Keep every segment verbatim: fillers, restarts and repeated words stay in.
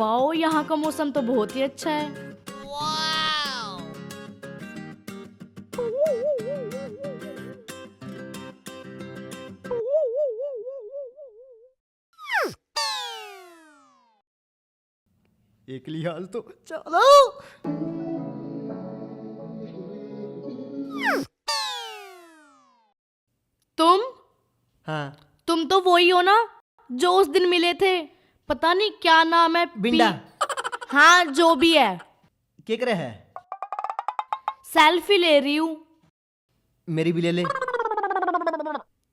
वाओ, यहाँ का मौसम तो बहुत ही अच्छा है। एकली हाल तो चलो। तुम? हाँ। तुम तो वही हो ना जो उस दिन मिले थे? पता नहीं क्या नाम है, पी-, बिंडा। हाँ, जो भी है। के करे है? सेल्फी ले रही हूँ। मेरी भी ले ले।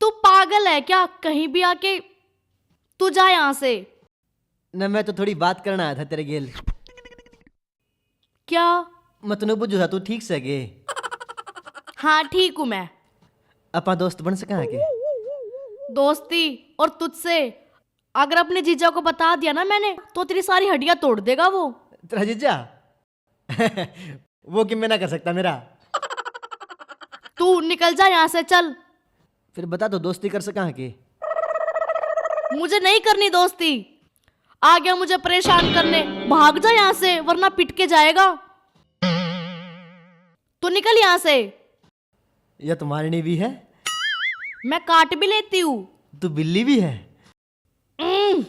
तू पागल है क्या? कहीं भी आके, तू जा यहाँ से। ना, मैं तो थोड़ी बात करना आया था तेरे गेल। क्या? मैं तन्ने बुझू था, तू ठीक से के? हाँ, ठीक हूँ मैं। अपा दोस्त बन सका के? दोस्ती और तुझसे, अगर अपने जीजा को बता दिया ना मैंने, तो तेरी सारी हड्डियां तोड़ देगा वो। तेरा जीजा? वो कि मैं ना कर सकता मेरा? तू निकल जा यहाँ से, चल। फिर बता दो, दोस्ती कर सका के? मुझे नहीं करनी दोस्ती। आ गया मुझे परेशान करने, भाग जा यहाँ से, वरना पिट के जाएगा। तू निकल यहाँ से। या तो मारनी भी है। मैं काट भी लेती हूँ। तू बिल्ली भी है। उम।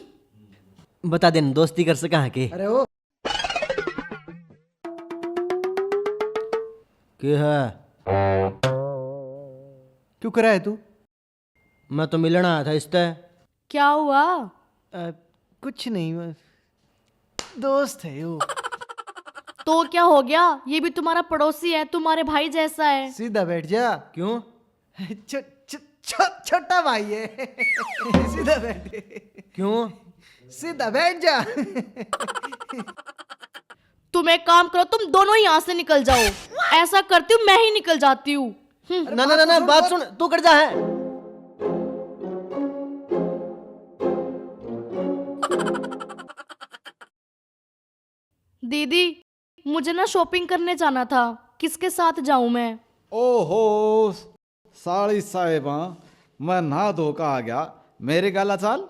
बता दे न, दोस्ती कर सका के? अरे ओ। के है? क्यों करा है तू? मैं तो मिलना आया था इससे। क्या हुआ? अ, कुछ नहीं, बस दोस्त है वो। तो क्या हो गया? ये भी तुम्हारा पड़ोसी है, तुम्हारे भाई जैसा है। सीधा बैठ जा। क्यों? छो-, छो-, छो-, छोटा भाई है। सीधा बैठ। क्यों? सीधा बैठ जा। तुम एक काम करो, तुम दोनों ही यहाँ से निकल जाओ। ऐसा करती हूँ, मैं ही निकल जाती हूँ। हम्म। ना, ना, ना, ना, बात सुन, तू कट जा है। दीदी, मुझे ना शॉपिंग करने जाना था, किसके साथ जाऊं मैं? ओहो, साली साहेबा, मैं नहा धो के आ गया, मेरे गेल चाल।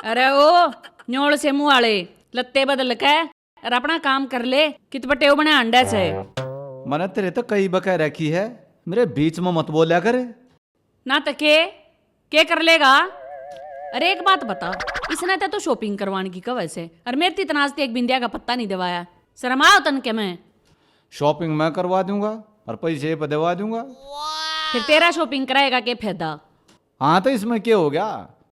अरे ओ न्योल से मुंह वाले, लत्ते बदल के और अपना काम कर ले, कित पटेव बने हांडे से। मैंने तेरे तो कई बह कह रखी है, मेरे बीच में मत बोल्या कर। ना तो के, के कर लेगा? अरे एक बात बता, इसने ते तो शॉपिंग करवाने की कवे से, और मेरे ती इतना आज तक एक बिंदिया का पत्ता नहीं दिवाया। शर्म आओ तन के मैं। शॉपिंग मैं करवा दूंगा और पैसे पे दिवा दूंगा। फिर तेरा शॉपिंग कराएगा के फायदा? हाँ, तो इसमें क्या हो गया?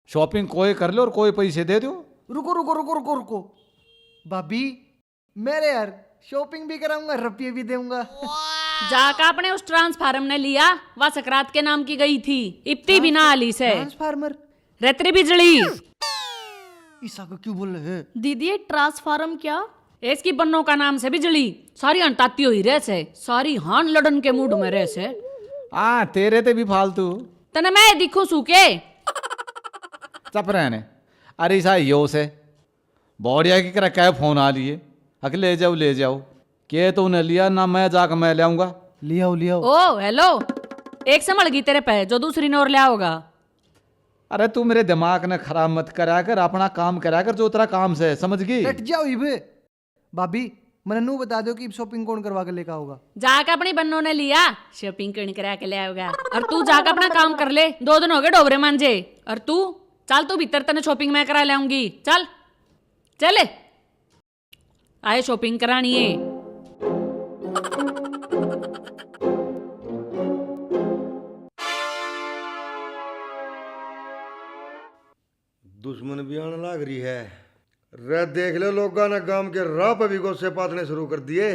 शॉपिंग कोई कर ले और कोई पैसे दे दो। रुको, रुको, रुको, रुको, रुको। भाभी, मेरे यार, शॉपिंग भी कराऊंगा, रुपये भी दूंगा। जाका अपने उस ट्रांसफार्म ने लिया, वा सकरात के नाम की गई थी, इब्ती भी ना आली से। ट्रांसफार्मर? रेतरी बिजली। ईसा को क्यों बोल रहे हैं? दीदी, ये ट्रांसफार्म क्या? इसकी बन्नों का नाम से बिजली, सारी हन ताती हुई रह से, सारी हान लड़न के मूड में रह से। हाँ, तेरे ते भी फालतू। तने मैं दिखूं सूके? चुप रहने। अरे ईसा यो से, बढ़िया की करे कै फोन आ लिए, अक ले जाओ, ले जाओ। के तो उन्हें लिया ना, मैं जाके मैं ले आऊंगा। ले आओ, ले आओ। ओ हेलो, एक संभल गई तेरे पे जो दूसरी ने और लिया होगा। अरे तू मेरे दिमाग ने खराब मत करा कर, अपना काम करा कर, जो तेरा काम से, समझ गई? हट जाओ इबे। भाभी, मने नू बता दो कि शॉपिंग कौन करवा के लेकर आओगा। जाके अपनी बन्नों ने लिया, शॉपिंग कौन करा के ले आओगा? और तू जाके अपना काम कर ले, दो दिन हो गए डोबरे मांजे। और तू चल, तू भीतर, तने शॉपिंग मैं करा लाऊंगी। चल, चल। आए शॉपिंग करानी है। दुश्मन भी आने लाग रही है। रे देख ले, लोगां ने गांव के राह पे भी गोसे पाथने शुरू कर दिए।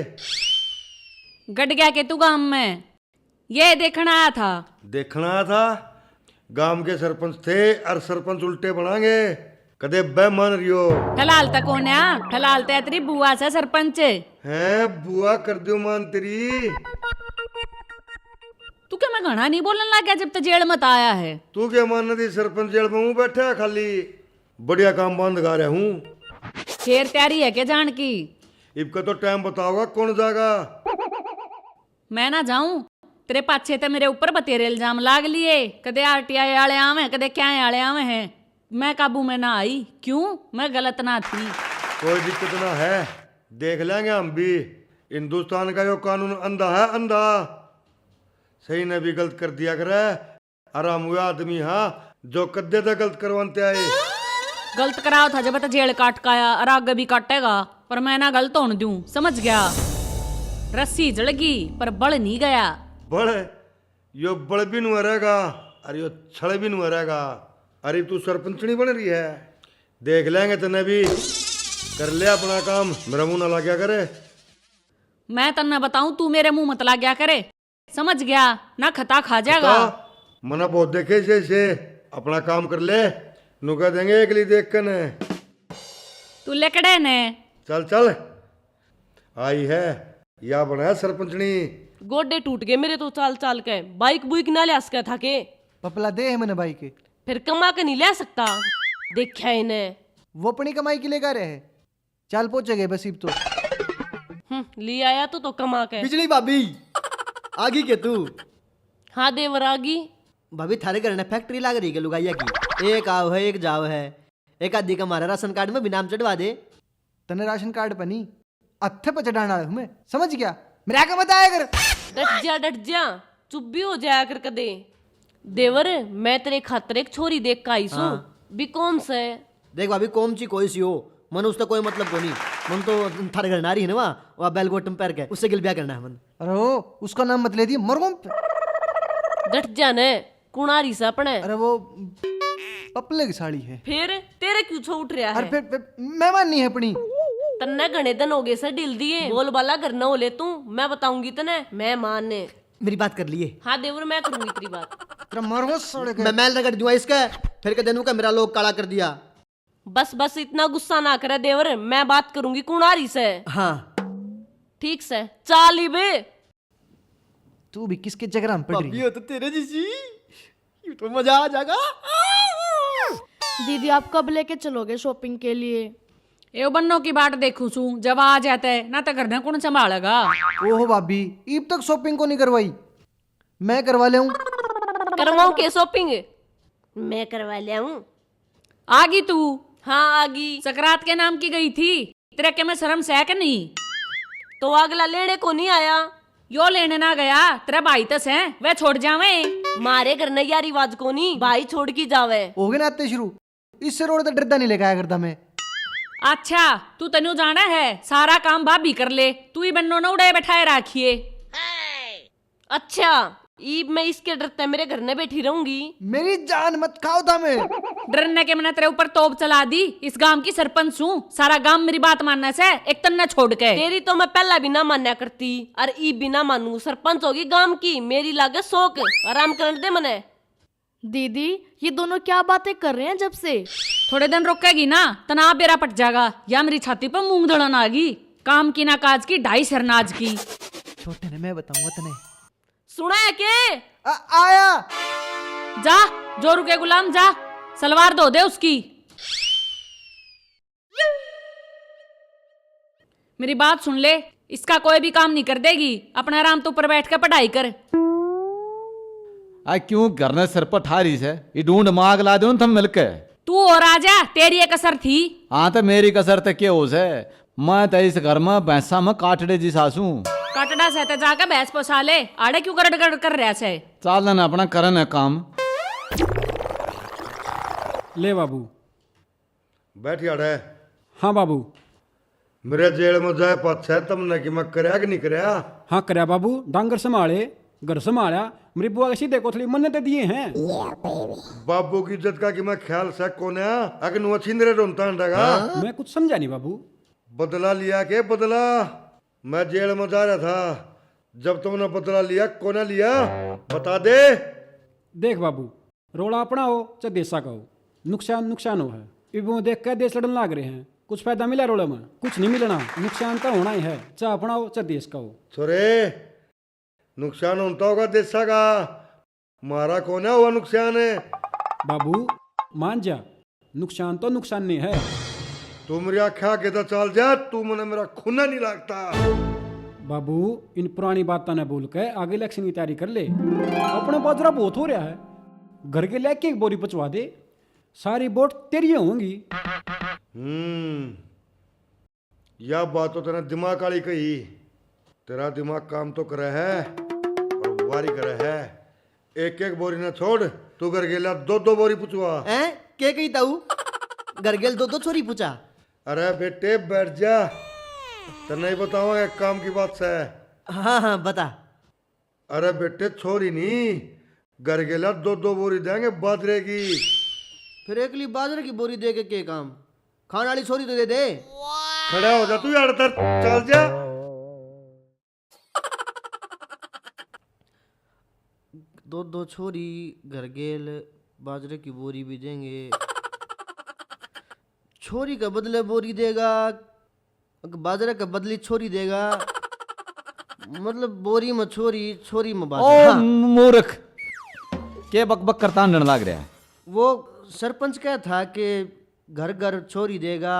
गड़ गया के तू गांव में? ये देखना आया था। देखना आया था? गांव के सरपंच थे और सरपंच उल्टे बनांगे। कदे बे मान रियो। फिलहाल तक कौन है? फिलहाल तो तेरी बुआ से सरपंच। हैं, बुआ कर दियो मान तेरी। तू क्या मैं घणा नहीं बोलन लग गया जब तक जेल मत आया है? तू क्या मान दी सरपंच जेल में हूँ बैठा है खाली। बढ़िया काम बांध गा रहा हूँ। शेर तैयारी है के जान की? इबका तो टाइम बताओगा कौन जागा। मैं ना जाऊं, तेरे पाछे ते मेरे ऊपर बतेरे इल्जाम लाग लिए। कदे आरटीआई आले आवे, कदे क्या आले आवे हैं, मैं काबू में ना आई। क्यों? मैं गलत ना थी। कोई दिक्कत ना है, देख लेंगे हम भी। हिंदुस्तान का यो कानून अंधा है, अंधा। सही ने भी गलत कर दिया करे। अरे हम वे आदमी हाँ जो कद्दे तक गलत करवाते आए। गलत कराओ था जब तो जेल काट का आया और आगे भी काटेगा, पर मैं ना गलत होने दूं, समझ गया? रस्सी जलगी पर बल नहीं गया। बल? यो बल भी नुआ रहेगा और यो छल भी नुआ रहेगा। अरे तू सरपंचनी बन रही है, देख लेंगे तने भी। कर ले अपना काम, मेरा मुंह ना लाग्या करे। मैं तन्ने बताऊं, तू मेरे मुंह मत लाग्या करे, समझ गया? ना खता खा जाएगा। खता? मना बहुत देखे से, से अपना काम कर ले, नुका देंगे एकली देख कने। तू लकड़े ने। चल चल, आई है या बना सरपंचनी। गोडे टूट गए मेरे तो चाल चाल के। बाइक बुइक ना ले सके था के? पपला दे है मैंने बाइक। फिर कमा के नहीं ले सकता? देखा इन्हें। वो अपनी कमाई के लिए कह रहे हैं। चाल पहुंचे गए बस इब तो। हम्म, ले आया तो, तो कमा के। बिजली भाभी, आ गई के तू? हाँ देवर, आ गई। भाभी, थारे घर ने फैक्ट्री लाग रही है लुगाइया की। एक आव है, एक जाव है। एक आधी का हमारा राशन कार्ड में भी नाम चढ़वा दे। तने राशन कार्ड पे नहीं, हत्थे पे चढ़ाने वाला हूँ मैं, समझ गया? मेरे आगे मत आया कर। डट जा, डट जा, चुप भी हो जाया कर कदे। देवर, मैं तेरे खातर एक छोरी देख के आई सूं। हाँ। भी कौन से? देख भाभी, कौन सी कोई सी हो, मन उससे कोई मतलब को नहीं। मन तो थारे घर नारी है ना, वहाँ, वहाँ बेल बॉटम पहन के, उससे गिल ब्याह करना है मन। अरे ओ, उसका नाम मत ले दिए, मर गो। डट जा ने, कुण आ रही से अपने? अरे वो पपले की साली है। फिर तेरे क्यों छो उठ रहा है? अरे फिर, फिर मेहमान नहीं है अपनी। तन्ने घणे दिन हो गए से ढील दिए, बोल बाला घर न हो ले तू, मैं बताऊंगी तने, मेहमान ने। मेरी बात कर लिए। हाँ देवर, मैं करूंगी तेरी बात। तेरा मारूंगा साले के। मैं मैल रगड़ दूंगा इसका, फिर कह देनू का मेरा लोग काला कर दिया। बस बस, इतना गुस्सा ना करे देवर, मैं बात करूंगी, कौन आ रही से? हाँ। ठीक से, चाल ही बे। तू भी किसके जगरा में पड़ रही भाभी, है? हो तो तेरे जैसी, यूं तो मजा आ जाएगा। दीदी, आप कब लेके चलोगे शॉपिंग के लिए? ए बन्नो की बाट देखूं सूं, जब आ जाते ना तो घर ने कौन संभालेगा? ओहो भाभी, इब तक शॉपिंग को नहीं करवाई? मैं करवा ले हूं। करवाऊं के शॉपिंग? मैं करवा ले हूं। आ गई तू? हाँ, आ गई। सकरात के नाम की गई थी, तेरे के में शर्म सै के नहीं? तो अगला लेने को नहीं आया? यो लेने ना गया, तेरा भाई तो सै, वह छोड़ जावे। मारे घर ने या रिवाज को नहीं, भाई छोड़ की जावे। हो गए नाते शुरू। इससे रोड तक डरदा नहीं लेके आया करता मैं। अच्छा, तू तन्नू जाना है, सारा काम भाभी कर ले, तू ही बन्नो ना उड़े बैठाए राखिए। अच्छा, ईब मैं इसके डरते मेरे घर ने बैठी रहूंगी। मेरी जान मत खाओ था मैं। डरने के मैंने तेरे ऊपर तोप चला दी। इस गांव की सरपंच हूँ, सारा गांव मेरी बात मानना से, एक तन्ने छोड़ के। तेरी तो मैं पहला भी ना मान्या करती, और ईब भी ना मानू। सरपंच होगी गांव की, मेरी लागे शौक। आराम करने दे मने। दीदी, ये दोनों क्या बातें कर रहे हैं जब से? थोड़े दिन रुकेगी ना, तनाव बेरा पट जाएगा। या मेरी छाती पर मूंग दड़न आ गई, काम की ना काज की, ढाई सरनाज की। छोटे ने मैं बताऊंगा तने। सुना है के? आ, आया। जा, जोरू के गुलाम जा, सलवार धो दे उसकी। मेरी बात सुन ले, इसका कोई भी काम नहीं कर देगी। अपना आराम तो ऊपर बैठ के पढ़ाई कर। आ क्यों घर ने सिर पर ठा रही से? ये ढूंढ माग ला दो ना थम मिलके। तू और आ जा, तेरी एक कसर थी। हाँ, तो मेरी कसर तो के हो से? मैं तो इस घर में भैंसा में काटड़े जी सासू। काटड़ा से तो जाके भैंस पोसा ले, आड़े क्यों गड़गड़ कर रहा से? चाल ना अपना करन है काम। ले बाबू। बैठ यार है। हाँ बाबू। मेरे जेल में जाए पाछे तमने कि मैं करया कि नहीं करया? हाँ करया बाबू, डांगर संभाले, घर संभाला, मेरी बुआ के सीधे कोथली मन्ने दे दिए हैं। बाबू की इज्जत का कि मैं ख्याल से कोन्या, अगन वो छिंदरे ढूंढता अंडा का। हाँ? मैं कुछ समझा नहीं बाबू। बदला लिया के बदला? मैं जेल में जा रहा था, जब तुमने बदला लिया, कोन्या लिया, बता दे। देख बाबू, रोला अपना हो चाहे देशा का हो, नुकसान नुकसान हो है। इब वो देख के देश लड़न लाग रहे हैं। कुछ फायदा मिला रोले में? कुछ नहीं मिलना। नुकसान तो होना ही है, चाहे अपना हो चाहे देश का हो। छोरे, नुकसान होता होगा देशा का, मारा कोन्या हुआ नुकसान है। बाबू, मान जा, नुकसान तो नुकसान नहीं है। तू मेरी आंखें आगे तो चाल जा, तू मने मेरा खून नहीं लागता। बाबू, इन पुरानी बातों ने भूल के आगे इलेक्शन की तैयारी कर ले। अपना बाजरा बहुत हो रहा है, घर के लेके एक बोरी पचवा दे, सारी वोट तेरी होंगी। हम्म, या बात तो तने दिमाग वाली कही। तेरा दिमाग काम तो करे है, पर वारी करे है। एक एक बोरी ना छोड़, तू घर गेला दो दो बोरी पुचवा। हैं? के कही ताऊ? घर गेल दो दो छोरी पूछा? अरे बेटे, बैठ जा, तन्ने ही बताऊं एक काम की बात से। हाँ, हाँ, बता। अरे बेटे, छोरी नहीं, घर गेला दो दो बोरी देंगे बाजरे की। फिर एकली बाजरे की बोरी दे के के काम? खाने वाली छोरी तो दे दे। खड़ा हो जा तू यार, इधर चल जा। दो दो छोरी घर गेल बाजरे की बोरी भी देंगे। छोरी के बदले बोरी देगा, बाजरे के बदली छोरी देगा। मतलब बोरी में छोरी, छोरी में बाजरा। ओ हाँ। मूर्ख, के बकबक करता हंडन लाग रहा है? वो सरपंच कह था कि घर घर छोरी देगा,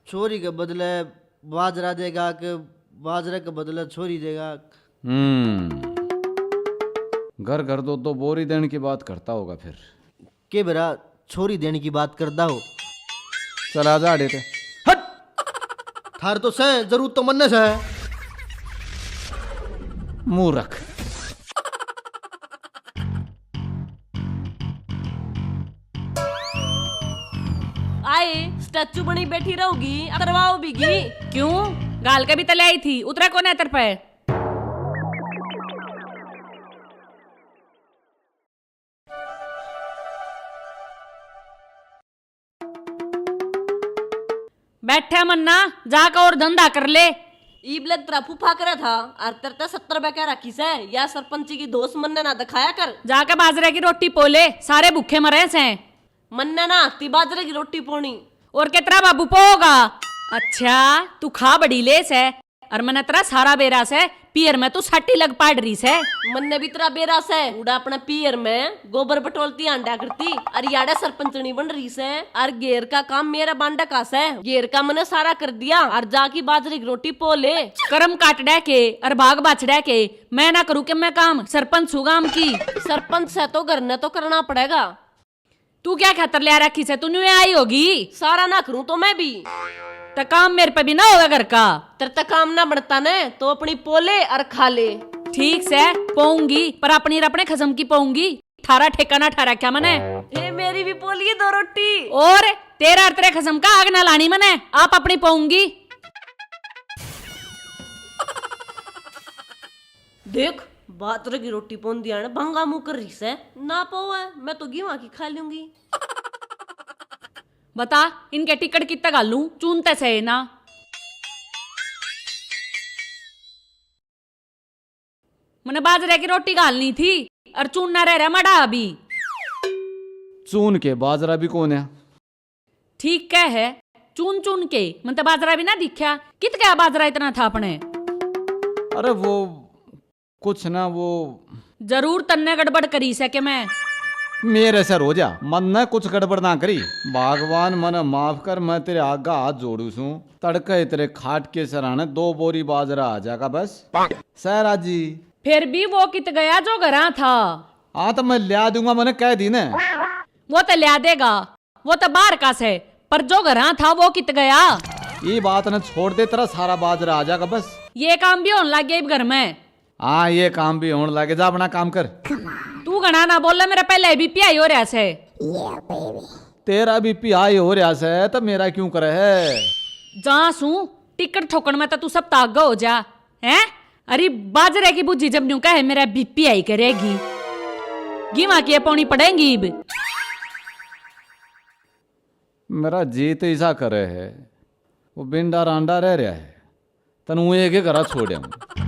छोरी के बदले बाजरा देगा, कि बाजरे के बदले छोरी देगा। हम्म, घर घर दो दो बोरी देने की बात करता होगा फिर। के बेरा छोरी देने की बात करदा हो? चला जा आड़े ते। हट! थार तो सै, जरूरत तो मन्ने सै। मूर्ख। आए, स्टैचू बनी बैठी रहोगी, अतरवाओ बीगी। क्यों? गाल के भी तले आई थी, उतरा कोने अतर पे? बैठा मन्ना, जाके और धंधा कर ले। ईब लग तेरा फूफा करे था, और तेरे ते सत्तर रुपया कह रखी सै, या सरपंची की धोस मन्ने ना दिखाया कर। जाके बाजरे की रोटी पो ले, सारे भूखे मरे सै। मन्ने ना आती बाजरे की रोटी पोनी। और कितरा बाबू पोगा? अच्छा, तू खा बड़ी ले सै, अर मन्ने तेरा सारा बेरा सै, पीयर में तू साटी लग पाड़ रही सै। मन्ने भी तेरा बेरा सै, उड़ा अपने पीयर में गोबर बटोलती हांडा करती, अर याड़े सरपंचनी बन रही सै, अर घेर का काम मेरा बांडा का सै, घेर का मन्ने सारा कर दिया, अर जाकी बाजरे की रोटी पो ले। करम काटड़े के, अर भाग बाछड़े के, मैं ना करूँ के मैं काम, सरपंच हूँ गाम की। सरपंच सै तो घर ने तो करना पड़ेगा। तू क्या खातर ल्या रखी सै? तू न्यू आई होगी। सारा ना करूं तो मैं भी। तो काम मेरे पे भी ना होगा घर का। तेरे ते काम ना बनता ने, तो अपनी पोले और खा ले। ठीक सै, पाऊंगी, पर अपनी और अपने खसम की पाऊंगी। थारा ठेका ना ठा रखा मने। ए, मेरी भी पोलिए दो रोटी। और तेरा और तेरे खसम का आग ना लानी मने, आप अपनी पाऊंगी। देख, बाजरे की रोटी पौंदी आने भांगा मुंह कर रही सै। ना पावे, मैं तो गेहूं की खा लूंगी। बता, इनके टिकट कित्ते घालूं? चुनते सै ना। मने बाजरे की रोटी घालनी थी, और चूनना रह रहा मड़ा अभी। चून के बाजरा भी कौन है? ठीक कह है, चुन चुन के। मन तो बाजरा भी ना दिख्या। कित गया बाजरा इतना था अपने? अरे वो कुछ ना, वो जरूर तन्ने गड़बड़ करी सै के मैं? मेरे सै रो जा, मन ने कुछ गड़बड़ ना करी। भगवान मने माफ कर, मैं तेरे आगे हाथ जोड़ू सूं। तड़के तेरे खाट के सराहने दो बोरी बाजरा आ जाएगा बस। सै राजी। फिर भी वो कित गया जो घरा था? हाँ तो मैं ल्या दूंगा, मैंने कह दी ना। वो तो ल्या देगा, वो तो बाहर का सै, पर जो घरां था वो कित गया? ये बात न छोड़ दे, तेरा सारा बाजरा आ जाएगा बस। ये काम भी होने लग गया इब घर में। हाँ, ये काम भी होने लगे, जा अपना काम कर। तू घणा ना बोले, मेरा पहले बीपी हाई हो रहा सै। तेरा बीपी हाई हो रहा सै तो मेरा क्यों करे है? जा सूं, टिकट ठोकण में तो तू सब तागा हो जा। हैं? अरे बाजरे की भुज्जी जब न्यू कहे मेरा बीपी हाई करेगी, गेहूं की पानी पड़ेंगी इब। मेरा जी तो ऐसा करे है, वो बिंडा रांडा रह रहा है, तन वो एक ही घरा छोड़ आऊं।